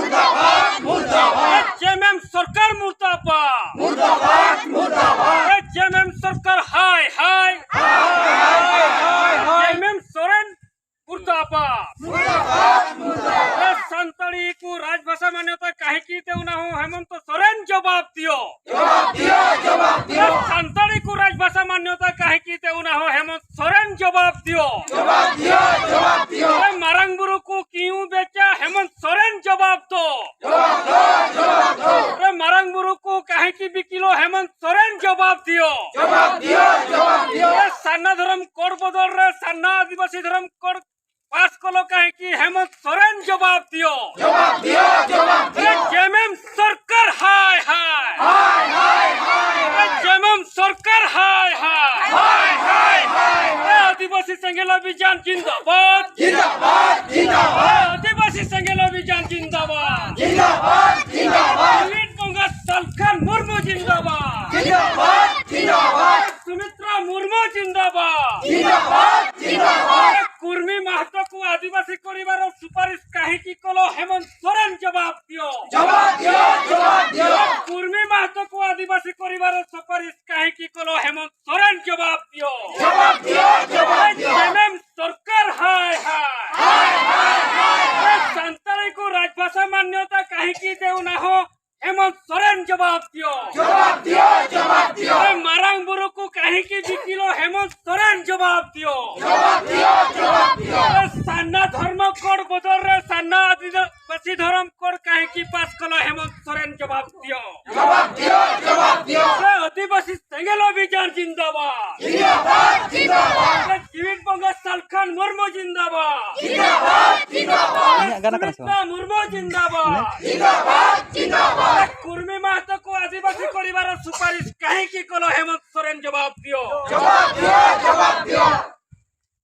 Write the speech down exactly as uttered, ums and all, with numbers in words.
মুর্দাবাদ, মুর্দাবাদ। JMM সরকার মুর্দাবাদ। মুর্দাবাদ, মুর্দাবাদ। JMM সরকার হায় হায়। হায়, হায়, হায়, হায়। JMM Soren ᱢᱩᱨᱫᱟᱵᱟᱫ᱾ ᱢᱩᱨᱫᱟᱵᱟᱫ, ᱢᱩᱨᱫᱟᱵᱟᱫ᱾ Santali ᱠᱚ ᱨᱟᱡᱽᱵᱷᱟᱥᱟ ᱢᱟᱱᱭᱚᱛᱟ ᱠᱟᱦᱮᱸᱠᱤ ᱛᱮ ᱩᱱᱟ ᱦᱚᱸ ᱦᱮᱢᱚᱱᱛᱚ ᱥᱚᱨᱮᱱ ᱡᱚᱵᱟᱵ ᱫᱤᱭᱚ᱾ ᱡᱚᱵᱟᱵ ᱫᱤᱭᱚ, ᱡᱚᱵᱟᱵ ᱫᱤᱭᱚ᱾ ᱥᱟᱱᱛᱟᱲᱤ ᱠᱚ ᱨᱟᱡᱽᱵᱷᱟᱥᱟ ᱢᱟᱱᱭᱚᱛᱟ ᱠᱟᱦᱮᱸᱠᱤ ᱛᱮ ᱩᱱᱟ ᱦᱚᱸ ᱦᱮᱢᱚᱱᱛᱚ ᱥᱚᱨᱮᱱ ᱡᱚᱵᱟᱵ ᱫᱤᱭᱚ᱾ ᱡᱚᱵᱟᱵ ᱫᱤᱭᱚ, ᱡᱚᱵᱟᱵ ᱫᱤᱭᱚ᱾ ᱢᱟᱨᱟᱝ ᱵᱩᱨᱩ ᱠᱚ ᱠᱤᱭᱩ ᱵᱮᱪᱟ ᱦᱮᱢᱚᱱᱛᱚ ᱥᱚᱨᱮᱱ ᱡᱚᱵᱟᱵ ᱫᱚ᱾ ᱡᱚᱵᱟᱵ ᱫᱚ, ᱡᱚᱵᱟᱵ ᱫᱚ᱾ ᱢᱟᱨᱟᱝ ᱵᱩᱨᱩ ᱠᱚ ᱠᱟᱦᱮᱸᱠᱤ ᱵᱤᱠᱤᱞᱚ ᱦᱮᱢᱚᱱᱛᱚ ᱥᱚᱨᱮᱱ ᱡᱚᱵᱟᱵ ᱫᱤᱭᱚ᱾ ᱡᱚᱵᱟᱵ ᱫᱤᱭᱚ, ᱡᱚᱵᱟᱵ ᱫᱤᱭᱚ᱾ ᱥᱟᱨᱱᱟ ᱫᱷᱚᱨᱚᱢ ᱠᱳᱰ ᱵᱚᱫᱚᱞ ᱨᱮ ᱥᱟᱨᱱᱟ ᱟᱹᱫᱤᱵᱟᱹᱥᱤ ᱫᱷᱚᱨᱚᱢ ᱠᱳᱰ ᱯᱟᱥ ᱠᱚᱞᱚ ᱠᱟᱦᱮᱸᱠᱤ ᱦᱮᱢᱚᱱᱛᱚ ᱥᱚᱨᱮᱱ ᱡᱚᱵᱟᱵ ᱫᱤᱭᱚ᱾ ᱡᱚᱵᱟᱵ ᱫᱤᱭᱚ, ᱡᱚᱵᱟᱵ ᱫᱤᱭᱚ᱾ ᱡᱮᱢᱮᱢ ᱥᱚᱨᱠᱟᱨ ᱦᱟᱭ ᱦᱟᱭ᱾ ᱦᱟᱭ, ᱦᱟᱭ, ᱦᱟᱭ, ᱦᱟᱭ᱾ ᱡᱮᱢᱮᱢ ᱥᱚᱨᱠᱟᱨ ᱦᱟᱭ ᱦᱟᱭ᱾ ᱦᱟᱭ, ᱦᱟᱭ, ᱦᱟᱭ, ᱦᱟᱭ᱾ ᱟᱹᱫᱤᱵᱟᱹᱥᱤ ᱥᱮᱸᱜᱮᱞ ᱚᱵᱷᱤᱡᱟᱱ ᱡᱤᱱᱫᱟᱵᱟᱫ᱾ ᱡᱤᱱᱫᱟᱵᱟᱫ, ᱡᱤᱱᱫᱟᱵᱟᱫ᱾ ᱟᱹᱫᱤᱵᱟᱹᱥᱤ ᱥᱮᱸᱜᱮᱞ ᱚᱵᱷᱤᱡᱟᱱ ᱡᱤᱱᱫᱟᱵᱟᱫ᱾ ᱡᱤᱱᱫᱟᱵᱟᱫ, ᱡᱤᱱᱫᱟᱵᱟᱫ᱾ ᱡᱤᱣᱤᱫ ᱵᱚᱸᱜᱟ ᱥᱟᱞᱠᱷᱟᱱ ᱢᱩᱨᱢᱩ ᱡᱤᱱᱫᱟᱵᱟᱫ᱾ ᱡᱤᱱᱫᱟᱵᱟᱫ, ᱡᱤᱱᱫᱟᱵᱟᱫ᱾ ᱥᱩᱢᱤᱛᱨᱟ ᱢᱩᱨᱢᱩ ᱡᱤᱱᱫᱟᱵᱟᱫ᱾ ᱡᱤᱱᱫᱟᱵᱟᱫ, ᱡᱤᱱᱫᱟᱵᱟᱫ᱾ ᱠᱩᱨᱢᱤ ᱢᱟᱦᱛᱚ ᱠᱚ ᱟᱹᱫᱤᱵᱟᱹᱥᱤ ᱠᱚᱨᱤᱵᱟᱨ ᱥᱩᱯᱟᱨᱤᱥ ᱠᱟᱦᱮᱸᱠᱤ ᱠᱚᱞᱚ ᱦᱮᱢᱚᱱᱛᱚ ᱥᱚᱨᱮᱱ ᱡᱚᱵᱟᱵ ᱫᱤᱭᱚ᱾ ᱡᱚᱵᱟᱵ ᱫᱤᱭᱚ, ᱡᱚᱵᱟᱵ ᱫᱤᱭᱚ᱾ ᱠᱩᱨᱢᱤ ᱢᱟᱦᱛᱚ ᱠᱚ ᱟᱹᱫᱤᱵᱟᱹᱥᱤ ᱠᱚᱨᱤᱵᱟᱨ ᱥᱩᱯᱟᱨᱤᱥ ᱠᱟᱦᱮᱸᱠᱤ ᱠᱚᱞᱚ ᱦᱮᱢᱚᱱᱛᱚ ᱥᱚᱨᱮᱱ ᱡᱚᱵᱟᱵ ᱫᱤᱭᱚ᱾ ᱡᱚᱵᱟᱵ ᱫᱤᱭᱚ, ᱡᱚᱵᱟᱵ ᱫᱤᱭᱚ᱾ ᱡᱮᱢᱮᱢ ᱥᱚᱨᱠᱟᱨ ᱦᱟᱭ ᱦᱟᱭ᱾ ᱦᱟᱭ, ᱦᱟᱭ, ᱦᱟᱭ, ᱦᱟᱭ᱾ ᱥᱟᱱᱛᱟᱲᱤ ᱠᱚ ᱨᱟᱡᱽᱵᱷᱟᱥᱟ ᱢᱟᱱᱭᱚᱛᱟ ᱠᱟᱦᱮᱸᱠᱤ ᱛᱮ ᱩᱱᱟ ᱦᱚᱸ ᱦᱮᱢᱚᱱᱛᱚ ᱥᱚᱨᱮᱱ ᱡᱚᱵᱟᱵ ᱫᱤᱭᱚ᱾ ᱡᱚᱵᱟᱵ ᱫᱤᱭᱚ, ᱡᱚᱵᱟᱵ ᱫᱤᱭᱚ᱾ ᱢᱟᱨᱟᱝ ᱵᱩᱨᱩ ᱠᱚ ᱠᱟᱦᱮᱸᱠᱤ ᱵᱤᱠᱤᱞᱚ ᱦᱮᱢᱚᱱᱛᱚ ᱥᱚᱨᱮᱱ ᱡᱚᱵᱟᱵ ᱫᱤᱭᱚ᱾ ᱡᱚᱵᱟᱵ ᱫᱤᱭᱚ, ᱡᱚᱵᱟᱵ ᱫᱤᱭᱚ᱾ ᱥᱟᱨᱱᱟ ᱫᱷᱚᱨᱢᱚ ᱠᱳᱰ ᱵᱚᱫᱚᱞ ᱨᱮ ᱥᱟᱨᱱᱟ ᱟᱹᱫᱤᱵᱟᱹᱥᱤ ᱫᱷᱚᱨᱚᱢ ᱠᱳᱰ ᱠᱟᱦᱮᱸᱠᱤ ᱯᱟᱥ ᱠᱚᱞᱚ ᱦᱮᱢᱚᱱᱛᱚ ᱥᱚᱨᱮᱱ ᱡᱚᱵᱟᱵ ᱫᱤᱭᱚ᱾ ᱡᱚᱵᱟᱵ ᱫᱤᱭᱚ, ᱡᱚᱵᱟᱵ ᱫᱤᱭᱚ᱾ ᱟᱹᱫᱤᱵᱟᱹᱥᱤ ᱥᱮᱸᱜᱮᱞ ᱚᱵᱷᱤᱡᱟᱱ ᱡᱤᱱᱫᱟᱵᱟᱫ᱾ ᱡᱤᱱᱫᱟᱵᱟᱫ, ᱡᱤᱱᱫᱟᱵᱟᱫ᱾ ᱡᱤᱣᱤᱫ ᱵᱚᱸᱜᱟ ᱥᱟᱞᱠᱷᱟᱱ ᱢᱩᱨᱢᱩ ᱡᱤᱱᱫᱟᱵᱟᱫ᱾ ᱡᱤᱱᱫᱟᱵᱟᱫ, ᱡᱤᱱᱫᱟᱵᱟᱫ᱾ ᱤᱧᱟᱹᱜ ᱜᱟᱱ ᱟᱠᱟᱱᱟ ᱥᱮ ᱵᱟᱝ? ᱥᱩᱢᱤᱛᱨᱟ ᱢᱩᱨᱢᱩ ᱡᱤᱱᱫᱟᱵᱟᱫ᱾ ᱡᱤᱱᱫᱟᱵᱟᱫ, ᱡᱤᱱᱫᱟᱵᱟᱫ᱾ ᱠᱩᱨᱢᱤ ᱢᱟᱦᱛᱚ ᱠᱚ ᱟᱹᱫᱤᱵᱟᱹᱥᱤ ᱠᱚᱨᱤᱵᱟᱨ ᱥᱩᱯᱟᱨᱤᱥ ᱠᱟᱦᱮᱸᱠᱤ ᱠᱚᱞᱚ ᱦᱮᱢᱚᱱᱛᱚ ᱥᱚᱨᱮᱱ ᱡᱚᱵᱟᱵ ᱫᱤᱭᱚ᱾ ᱡᱚᱵᱟᱵ ᱫᱤᱭᱚ,